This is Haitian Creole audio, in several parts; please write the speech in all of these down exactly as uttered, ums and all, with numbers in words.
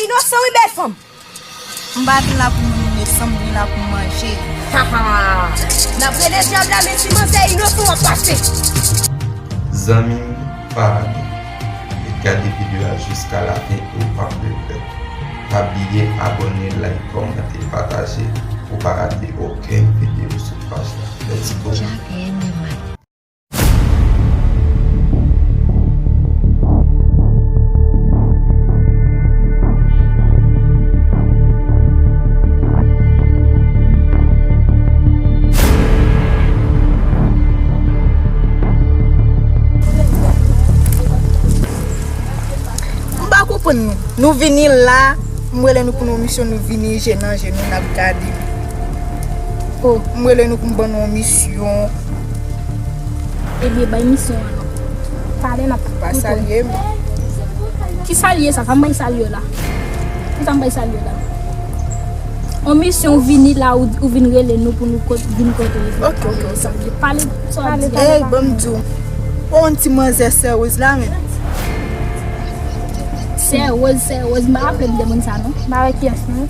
Inosan wi, bèl fanm. M pa vin la pou moun inosan, m vin la pou manje. N ap rele dyab la, men ti manzè inosan w ap pase. Zanmi m, pa ale. Ret gade videyo a jiska lafen e w p ap regrèt. Pa bliye abòne, like, kòmante, pataje pou w pa rate okenn videyo sou paj la. Let's go! M pa konprann nou. Nou vini la, m rele nou pou nou misyon, nou vini je nan je nou, n ap gade. Oh, m rele nou pou m ban nou yon misyon. Ebyen, bay misyon an non. Pale, n ap koute w. Pa salye m. Ki salye sa? Sa m bay salye w la? Ki sa m bay salye w la? On misyon ou vini la, ou, ou vin rele nou pou nou kot-, vin kote w. Ok, ok, ok. Pale, sa w ap di a. Ey, ban m di w. Ou yon ti manzè sèwòz la, men. Sèwòz, sèwòz, m pa raple m de moun sa non. M pa wè kiyès non.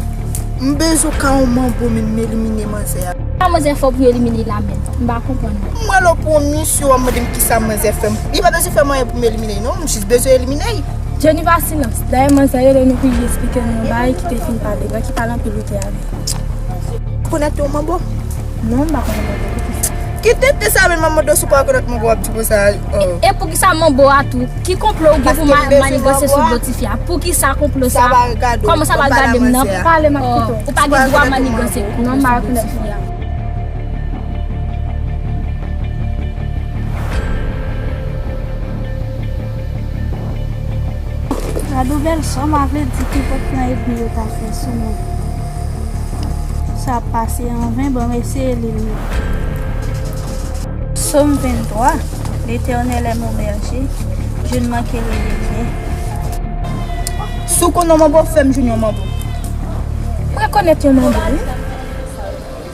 M bezwen ka yon manbo, men m elimine manzè a. Sa manzè fè w pou elimine l la menm? M pa konprann non. M rele w pou yon misyon, w ap mande m kisa manzè fè m. Li pa bezwen fè m anyen pou m elimine l non, m jis bezwen elimine l. Jennifer, silans. Dayè manzè rele nou pou li eksplike nou yon bagay ki te fin pale, bagay ki pale anpil ou te avè. Konèt yon manbo? Non, m pa konèt manbo, poukisa? Ki tenten sa menm, manbo, si w pa konèt manbo w ap di konsa? E, e poukisa manbo a tou? Ki konplo ou gen pou ma-, manigose sou do tifi a? Poukisa konplo sa? Kòman sa pa gade m nan? Pale, m ap koute w. Ou pa gen dwa manigose konplo sou do tifi a. Gade yon bèl sòm, a vle di ki pòt nan enmi yo ta fè sou mwen. Sa ap pase an ven, ban m eseye li l non. Sòm venntwa, Letènèl è mon bèje, je n mankerai de rien. Si w konn yon manbo, fè m jwenn yon manbo. M rekonèt yon manbo, wi.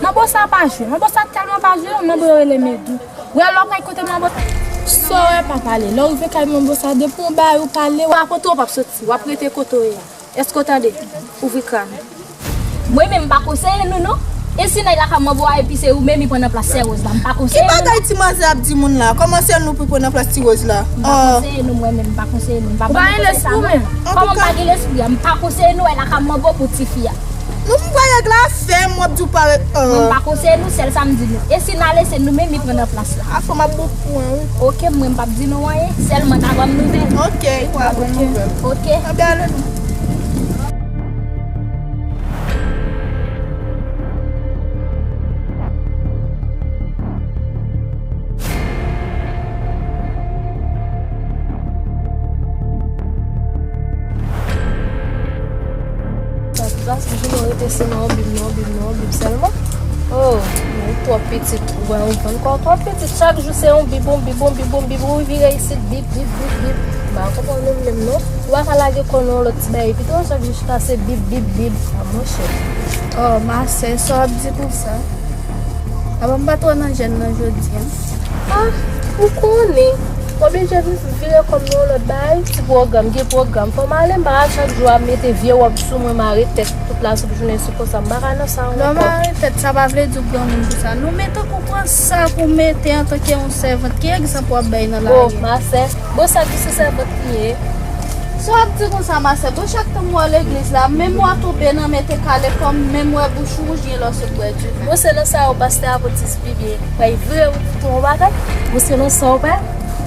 Manbo sa pa jwe. Manbo sa tèlman pa jwe, manbo yo rele Medou. Wè, lè w pral kote manbo sa. Sa w wè pa pale. Lè w rive kay manbo sa, depi w bay ou pale, w pa kote w p ap soti. W ap rete kote w ye a. Èske w tande? Ouvri kràn ou. Mwen menm, m pa konseye nou, non. E si n al lakay manbo a, epi se ou menm li pran nan plas sè Rose la, m pa konseye nou. Ki bagay ti manzè ap di moun la? Kòman se nou pou pran nan plas ti Rose la? M pa konseye nou, mwen menm, m pa konseye nou. M pa ban nou konsèy sa, non. Kòman m pa gen lespri a? M pa konseye nou al lakay manbo pou tifi a. Nou m pral règle afè m, w ap di w pa règle. Mwen m pa konseye nou, sèl sa m di nou. E si n ale, se nou menm li pran nan plas la. A fò m ap bon pou mwen, wi. Oke, mwen m p ap di nou anyen, sèlman n a ban m nouvèl. Oke, w a ban m nouvèl. Oke. Anben ale nou. Sa plas jounen rete se nan yon bib, nan yon bib, nan yon bib sèlman. Oh, ou twò pitit, ou wè ou vann kò w twò pitit. Chak jou se yon bib, yon bib, yon bib, yon bib, ou vire isit, bib, bib, bib, bib. M pa konprann ou menm non. Ou pa ka lage kò w nan yon lòt ti bagay. Pito chak jou chita se bib, bib, bib. A monchè. Oh, ma sè, sa w ap di konsa? Apa m pa twò nan jèn nan jodi a? Ah, ou konnen. Oblije vin vire kò m nan yon lòt bagay. Ti pwogram, gen pwogram. Fò m ale, m pa ka chak jou ap mete vye wòb sou mwen, mare tèt tout lajounen sou konsa. M pa ka nan sa ankò. Lè w mare tèt, sa pa vle di w granmoun pou sa. Non, men tankou pran sa pou mete antanke yon sèvant. Ki egzanp w ap bay nan lari a? Oh, ma sè. Bon, sa ki sou sèvant li ye? Sa w ap di konsa, ma sè? Bon, chak tan m wè w legliz la, menm w a tonbe nan men te kale kò m, menm wè bouch ou wouj gen lè w sot bwè diven. Bon, se nan sa yo pastè Apotis Bibye pral vire ou di tou yon bagay. Bon, se nan sa yo pa,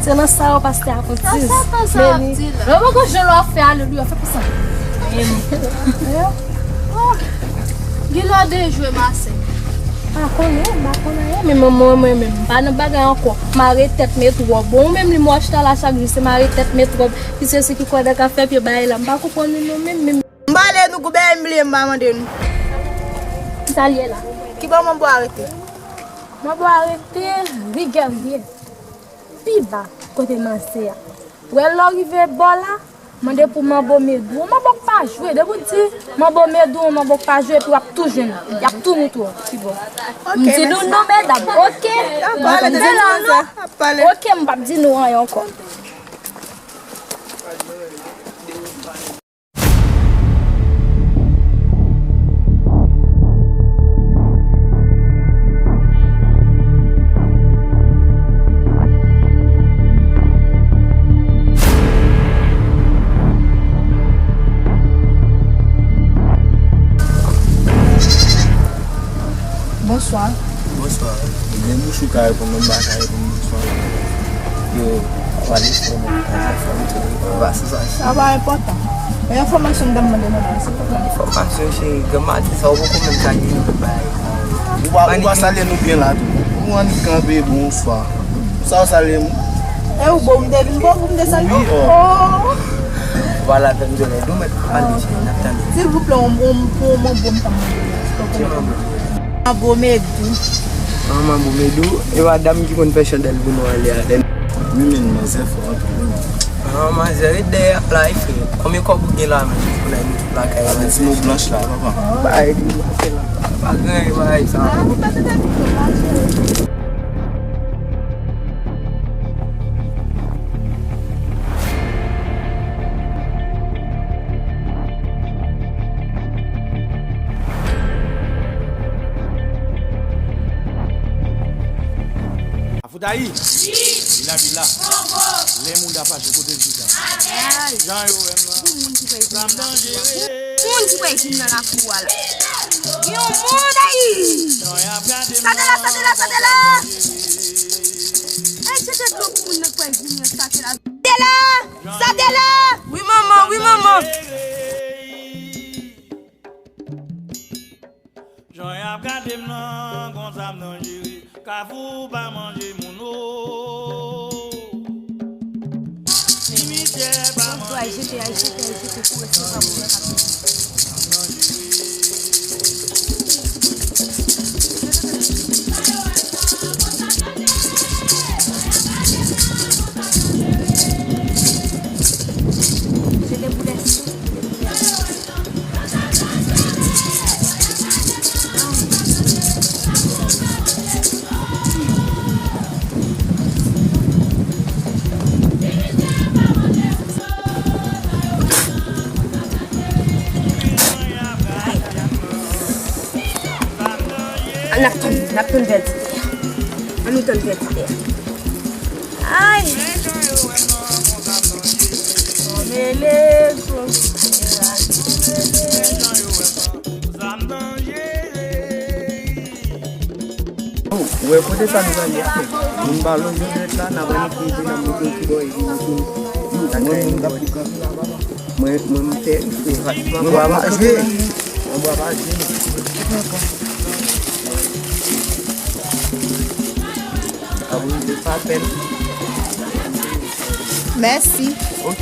se nan sa yo pastè Apotis. Sa Satan sa ap di la? Lè w poko jwe lè w ap fè alelouya, fè konsa. Oh, gen lè w dejwe, ma sè. Pa konnen, m pa konn anyen, men manman mwen menm, m pa nan bagay ankò. Mare tèt, met wòb. Bon, ou menm li mò chita la chak jou, se mare tèt, met wòb. Ki se si ki kwè nan ka fè pye bagay la. M pa konprann nou non menm, menm. M pale nou kou bèy m bliye m pa mande nou. Ki sa l ye la? Ki bò manbo a rete? Manbo a rete rigè rigè. Pi ba, kote manse a. Wè lè w rive bò la, mande pou manbo Medou. Manbo k pa jwe, depi w di manbo Medou, manbo k pa jwe, epi w ap tou jwenn li. Y ap tou moutre w ki bò. M di nou non, medam. Oke. M pa di nou non. Oke, m p ap di nou anyen ankò. Bonswa. Bonswa. Gen bouch ou ka reponn mwen, m pa ka reponn bonswa. Yo, w ale fò non, w ale fò non, w pa sou sa. Sa pa enpòtan. Men enfòmasyon m t ap mande nou la, se pou sa. Enfòmasyon, cheri, granmadi sa, ou poko menm ka gen yon bagay. Ou pa, ou pa salye nou byen la tou. Ou annik kanpe, bonswa. Sa w salye m? E ou bon, m te vin bon pou m te salye w? Wi, oh. Oh. Vwala, fè m jwenn. Nou mèt pale, cheri, n ap tande. Silvouplè, on, on, on, on bon, m ta mande. Ki manbo? Manbo Medou. Manbo Medou, e madanm ki konn fè chandèl pou nou ale a. Wi, men manzè fò anpil, wi. Ah, manzè, ret dèyè a la, e frè. Konbyen kòb ou gen la, men? Pou n al met tout lakay la. Avèk ti mo blanch la, papa. Bay li, mache la. Pa gen bagay sa. Afoutayi! Bila bila! Lè moun ta fache, kote l chita? Jan yo wè m nan. Sa m danjere. Moun ki kwè vin nan lakou a la. Yon moun, ayi! Sa te la, sa te la, sa te la! Ay, se te dlo pou moun nan kwè vin nan sa te la. Sa te la! Sa te la! Wi, manman, wi, manman! Jan y ap gade m nan, konsa m danjere. Kafou pa manje moun o. Simityè pa manje moun o. Ay, jete, ay, jete, ay, jete, pou resevwa moun nan. Jete pou lèse. N ap tann, n ap tann vèditè a. Ann nou tann vèditè a. Ay! Mele, gwo. Ou wè kote sa nou prale a? Moun pa lonje dwèt la, n ap annik rive nan moto ki bò e nou tou. Mwen, mwen, mwen, m fè rive. Mwen pa mache. Mwen pa mache. Abonné pa pèn. Mèsi. Ok.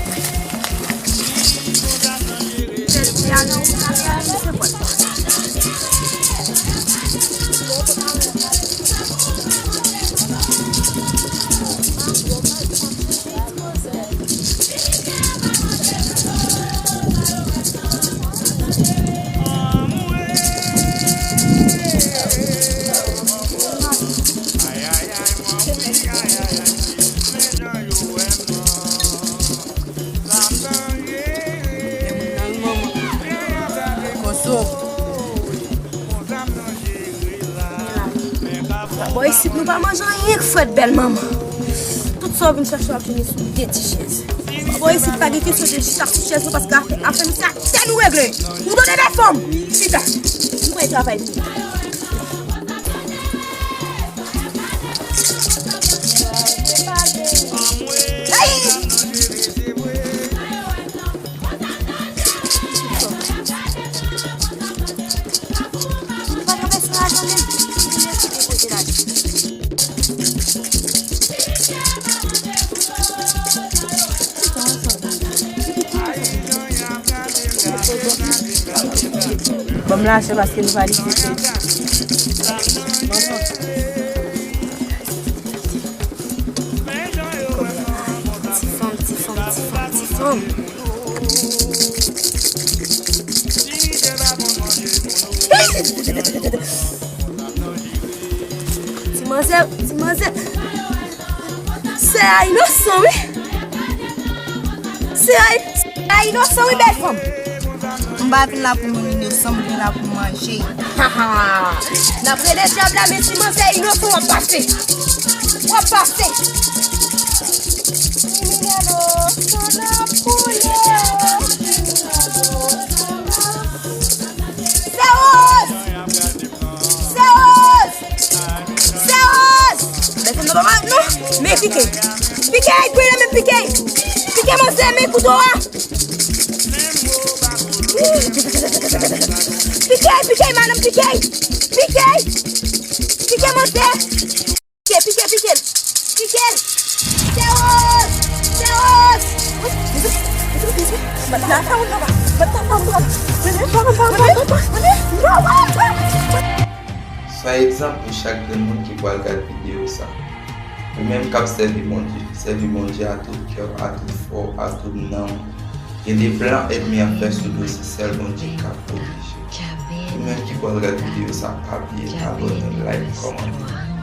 Koso. Bò isit nou pa manje anyen k frèt bèl manman. Tout sa w vin chache w ap jwenn li sou de ti chèz. Bò isit pa gen kesyon de chita sou chèz non, paske afè, afè misye a tèt nou regle. Ou tande bèl fanm? Chita. M pral travay pou ou. Ay! Ban m lajan paske nou pa li. Ti fanm, ti fanm, ti fanm, ti fanm. Ti manzè, ti manzè. Sè a inosan, wi. Sè a, sè a inosan, wi, bèl fanm. M pa vin la pou moun inosan, m vin la pou manje. N ap rele dyab la, men ti manzè inosan, w ap pase. W ap pase. Kriminèl o, san ap koule. Sè Woz! Sè Woz! Men pike. Pike, pran nan men pike. Pike, monchè, men kouto a. Pike, pike, madanm, pike. Pike. Pike, monchè. Pike, pike, pike. Pike. Teros! Teros! Mwen pa, mwen pa, mwen pa, mwen pa, mwen pa, mwen pa, mwen pa, mwen pa, mwen pa, mwen pa, mwen pa. Sa egzanp pou chak grenn moun ki pral gad videyo sa. Ou menm k ap sèvi Bondye, sèvi Bondye a tout kè w, a tout fò w, a tout nanm w. Gen de plan ènmi an fè sou do se sèl Bondye k ap pwoteje. Ou menm ki pral gad videyo sa, pa bliye abòne, like, kòmante.